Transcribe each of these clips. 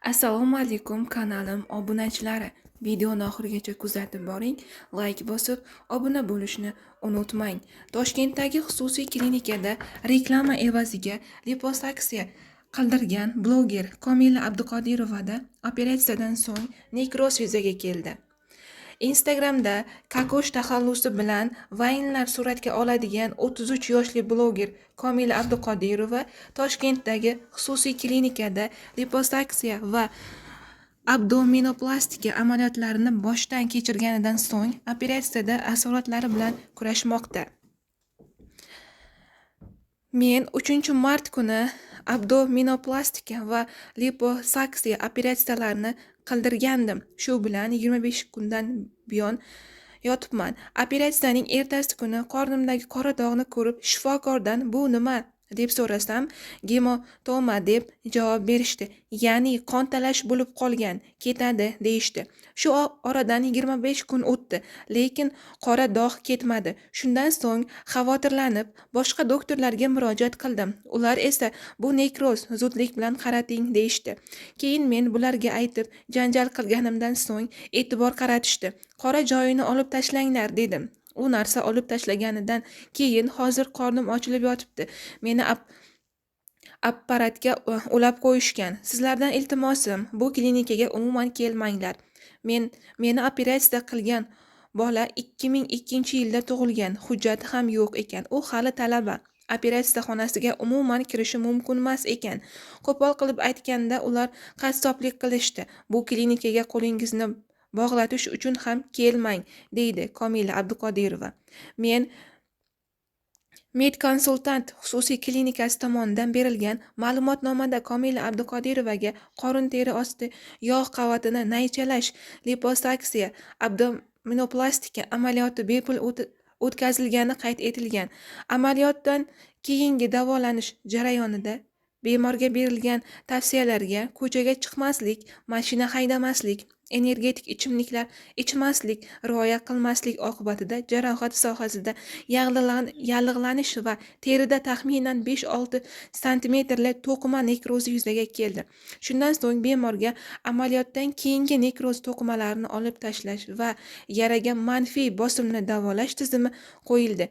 Assalomu alaykum kanalim obunachilari. Videoni oxirigacha kuzatib boring, layk bosib, obuna bo'lishni unutmang. Toshkentdagi xususiy klinikada reklama evaziga liposaksiya qildirgan bloger Komila Abduqodirovada operatsiyadan so'ng nekroz yuzaga keldi. Instagramda Kakosh taxallusi bilan vaynlar suratga oladigan 33 yoshli bloger Komila Abduqodirova Toshkentdagi xususiy klinikada liposaksiya va abdominoplastika amaliyotlarini boshdan kechirganidan so'ng operatsiyada asoratlari bilan kurashmoqda. Men 3-mart kuni abdominoplastika va liposaksiya operatsiyalarini qildirgandim. Shu bilan 25 kundan buyon yotibman. Operatsiyaning ertasi kuni qornimdagi qora dog'ni ko'rib shifokordan bu nima deb so'rasam, gematoma deb javob berishdi. Ya'ni qontalash bo'lib qolgan, ketadi deyishdi. Shu oradan 25 kun o'tdi, lekin qora dog' ketmadi. Shundan so'ng xavotirlanib boshqa doktorlarga murojaat qildim. Ular esa bu nekroz, zudlik bilan qarating deyishdi. Keyin men bularga aytib janjal qilganimdan so'ng e'tibor qaratishdi. Qora joyini olib tashlanglar dedim. U narsa olib tashlaganidan keyin hozir qornim ochilib yotibdi. Meni apparatga ulab qo'yishgan. Sizlardan iltimosim, bu klinikaga umuman kelmanglar. Meni operatsiya qilgan bola 2002-yilda tug'ilgan, hujjati ham yo'q ekan. U hali talaba. Operatsiya xonasiga umuman kirishi mumkinmas ekan. Qo'pol qilib aytganda ular qassoblik qilishdi. Bu klinikaga qo'lingizni bog'latish uchun ham kelmang, deydi Komila Abduqodirova. Men Medkonsultant xususiy klinikasi tomonidan berilgan ma'lumotnomada Komila Abduqodirovaga qorin teri osti yog' qavatini naychalash, liposaksiya, abdominoplastika amaliyoti bepul o'tkazilgani qayd etilgan. Amaliyotdan keyingi davolanish jarayonida bemorga berilgan tavsiyalarga ko'chaga chiqmaslik, mashina haydamaslik, energetik ichimliklar ichmaslik, rioya qilmaslik oqibatida jarohat sohasida yallig'lanish va terida taxminan 5-6 santimetrli to'qima nekrozi yuzaga keldi. Shundan so'ng bemorga amaliyotdan keyingi nekroz to'qimalarini olib tashlash va yaraga manfiy bosimni davolash tizimi qo'yildi,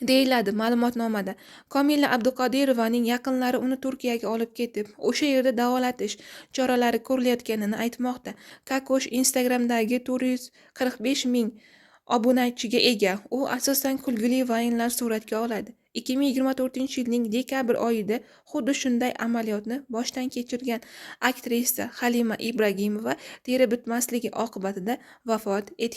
deyiladi ma'lumotnomada. Komila Abduqodirovaning yaqinlari uni Turkiyaga olib ketib, o'sha yerda davolatish choralari ko'rilayotganini aytmoqda. Kakosh Instagram'dagi 445 ming obunachiga ega. U asosan kulgili vaynlar suratga oladi. 2024-yilning dekabr oyida xuddi shunday amaliyotni boshdan kechirgan aktrisa Halima Ibragimova teri bitmasligi oqibatida vafot etgan.